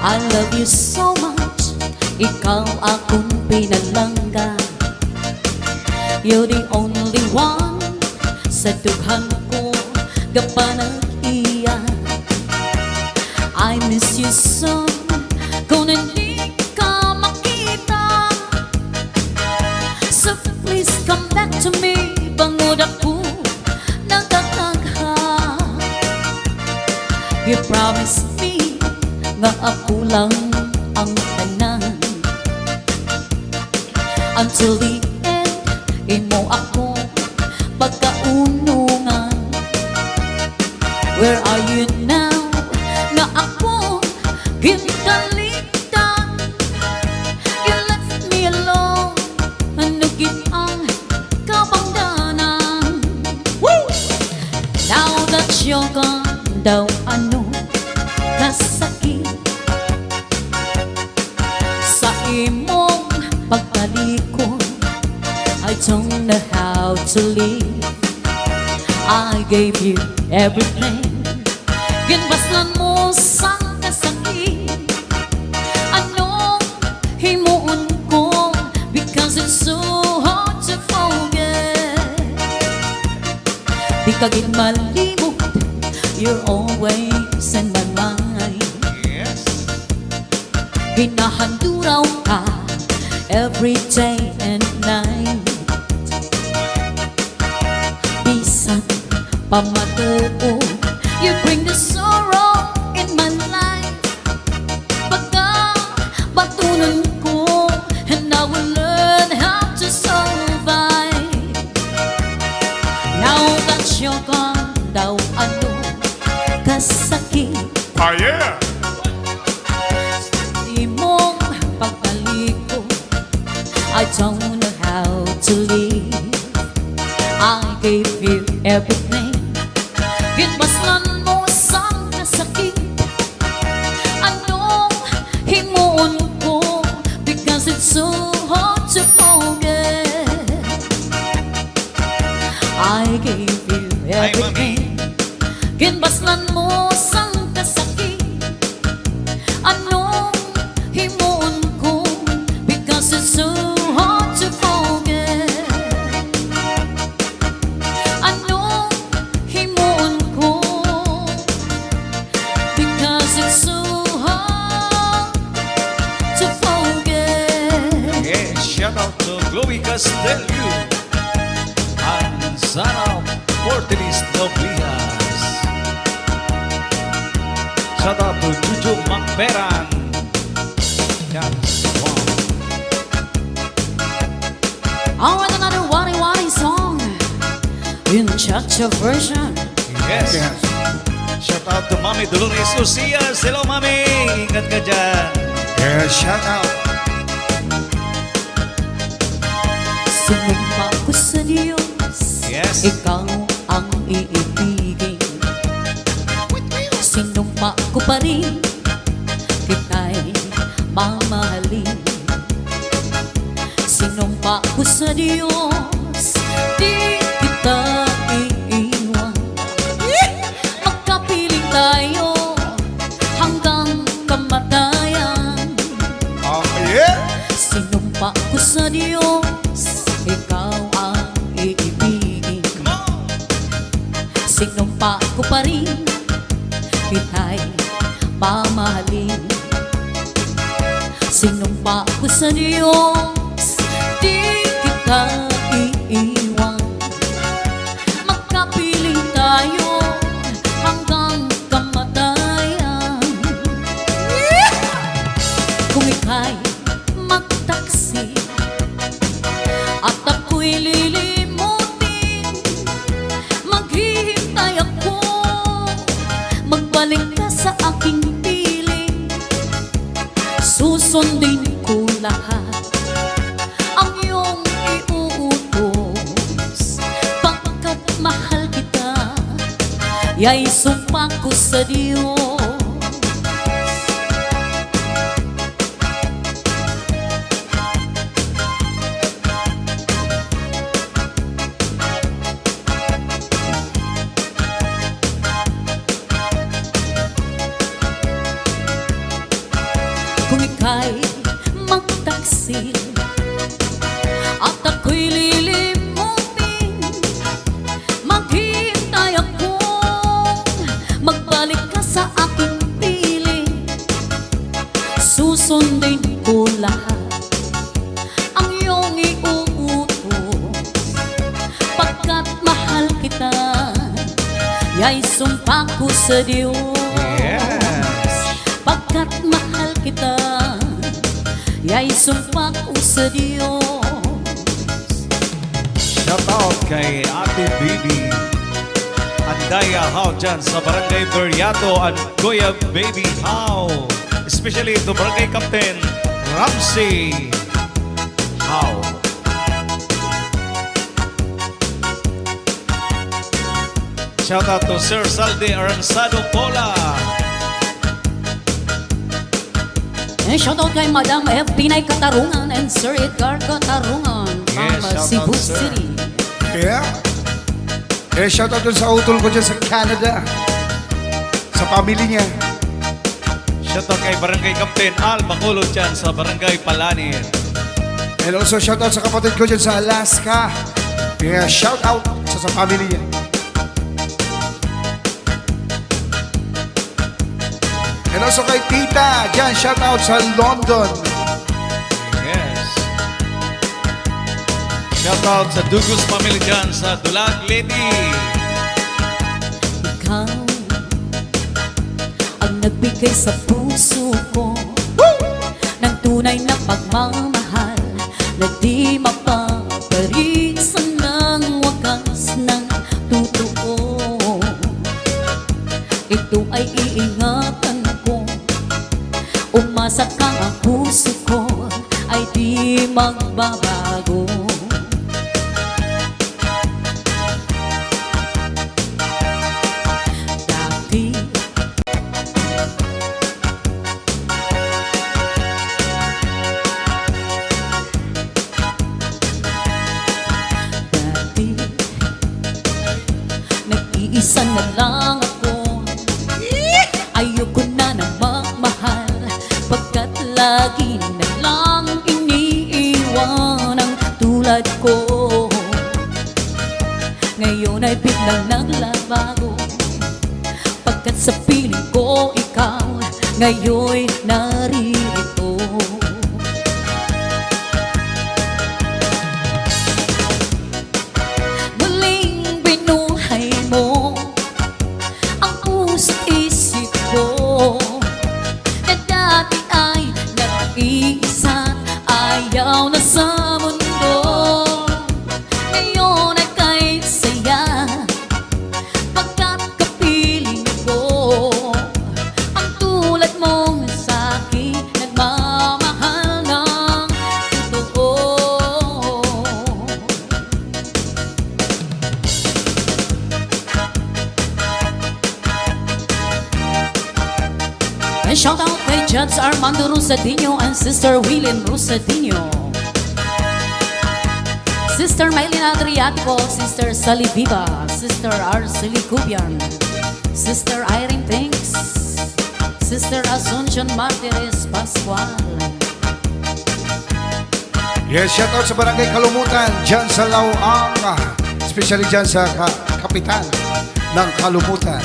I love you so much. Ikaw akong pinalangga. You're the only one sa dughan ko gapanag-iya. I miss you so kung hindi ka makita. So please come back to me bangod ako nagkakagha. You promised me nga ako lang ang tanan. Until the end, imo ako pagkaunungan. Where are you now? Nga ako ginkalimtan. You left me alone. Ano gid ang kabangdanan? Now that you're gone, daw ano kasakit sa imong pagtalikod. I don't know how to live. I gave you everything. Ginbaslan mo sa kasakit. Anong himuon ko? Because it's so hard to forget. Di ka gid malimot. You're always in my mind. Ginahanduraw ka every day and night. Bisan pa matuo, you bring the sorrow in my life. Pagka batunon ko, and I will learn how to survive. Now that you're gone, daw ano kasakit imong pagtalikod. I don't know how to live. I gave you everything. Ginbaslan mo sa kasakit. Anong himuon ko? Because it's so hard to forget. I gave you Hi, Mami. Everything. Ginbaslan mo sang kasakit. Anong himuon ko? Because it's so hard to forget. Anong himuon ko? Because it's so hard to forget. Yeah, shout out to Chloe Castelio and Sarah Fortilis Noblias. Shout out to Juju Macperan. That's one. Alright, another Wari Wari song in cha-cha version. Yes. Yes. Shout out to Mami Dolores Osias. Hello, Mami. Ingat ka dyan. Yes, shout out. Sinumpa ko sa Diyos, ikaw ang iibigin. Sinumpa ko pa rin, kita'y mamahalin. Sinumpa ko sa Diyos, di kita iiwan. Magkapiling tayo hanggang kamatayan. Oh, yeah. Sinumpa ko sa Diyos, ikaw ang iibigin. Come on. Sinumpa ko pa rin, kita'y mamahalin. Sinumpa ko sa Diyos, di kita iiwan. Magkapiling tayo hanggang kamatayan. Kung ika'y magtaksi at ako'y lilimutin, maghihintay ako. Magbalik ka sa aking piling. Susundin ko lahat ang iyong iuutos, pagkat mahal kita. Ya'y sumpa ko sa Diyos. Ika'y magtaksil at ako'y lilimutin. Maghintay akong magbalik ka sa aking piling. Susundin ko lahat ang iyong iuutos, pagkat mahal kita, ya'y sumpa ko sa Diyos. Pagkat mahal kita, ya'y sumpa ko sa Diyos. Shout out kay Ate Baby Andaya How dyan sa Barangay Beriato and Kuya Baby How. Especially to Barangay Captain Ramsey How. Shout out to Sir Salde Aranzado Pola. And shout out kay Madam F. Pinay Katarungan and Sir Edgar Katarungan from Yes, shout out, Cebu sir. City. Yeah. Eh, shout out dun sa utol ko dyan sa Canada. Sa family niya. Shout out kay Barangay Captain Al Bacolod dyan sa Barangay Palanir. And also shout out sa kapatid ko dyan sa Alaska. Yeah, shout out sa family niya. And also kay tita, dyan, shout out sa London. Yes. Shout out sa Dugus family dyan sa Dulag Lady. Ikaw ang nagbigay sa puso ko ng tunay na pagmamahal na di mapaparisan ng wakas ng totoo. Ito ay iingatan ko. Umasa kang ang puso ko ay di magbabago. Dati Dati nag-iisa na lang ako. Ayoko na na magmahal, pagkat lagi na lang iniiwan ang tulad ko. Ngayon ay biglang naglabago, pagkat sa piling ko ikaw ngayon'y naririto. Muling binuhay mo ang puso't isip ko na dati ay nag-iisa, ayaw na sa mundo. Ngayon ay kay saya, pagkat kapiling ko ang tulad mong sa'kin nagmamahal ng totoo. And shout out kay Judge Armando Rosadinho and Sister Willen Rosadinho, Sister Maylin Adriatico, Sister Sally Viva, Sister Arceli Cubian, Sister Irene Thanks, Sister Asuncion Martires Pascual. Yes, shout out sa Barangay Kalumutan, dyan sa Laoang, especially dyan sa kapitan ng Kalumutan.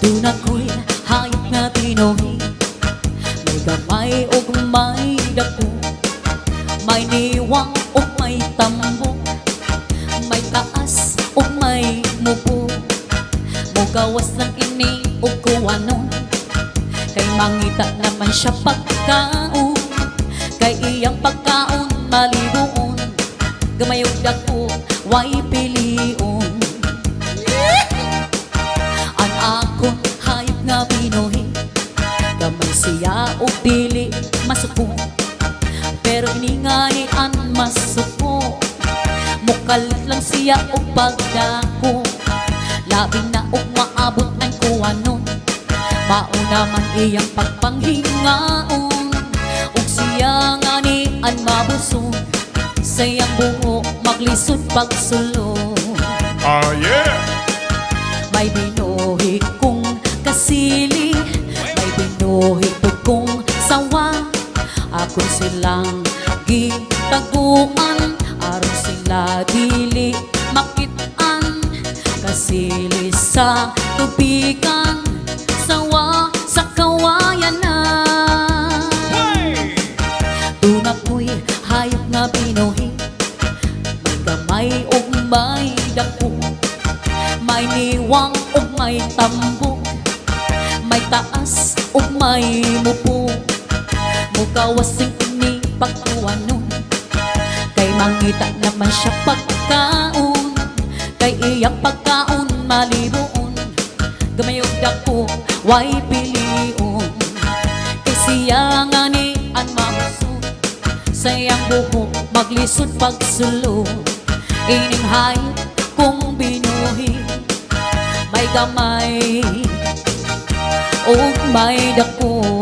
Doon ako'y hayop nga binuhi, may gamay ug may dako, may niwang ug may tambo, may taas ug may mubo. Mugawas lang ini og kuwanon, kay mangita naman siya pagkaon, kay iyang pagkaon malibuon, gamay ug dako way pilion. Ang akong hayop nga binuhi, gamay siya og dili masuko, pero ini nga ni an masuko. Mukalit lang siya og pagdako, labi na og maabot ang kuwanon. Mauna man iyang pagpanghingaon, ug siya nga ni an mabusog, sa iyang buho maglisod pagsulod. Oh yeah! May binuhi kong kasili, may binuhi po kong Akon silang gitaguan aron sila dili makitaan. Kasili sa tubigan, sawa sa kawayan na. Hey! Tuna ko'y hayop nga binuhi, may gamay ug may dako, may niwang ug may tambok, may taas ug may mupo. Mukawasing ini pagkuwanon, kay mangita naman siya pagkaon. Kay iyang pagkaon malibuon, gamay ug dako, way pilion. Kay siya nga ni ang mabusog, sa iyang buhok maglisod pagsulod. Ining hayop kong binuhi, may gamay ug may dako.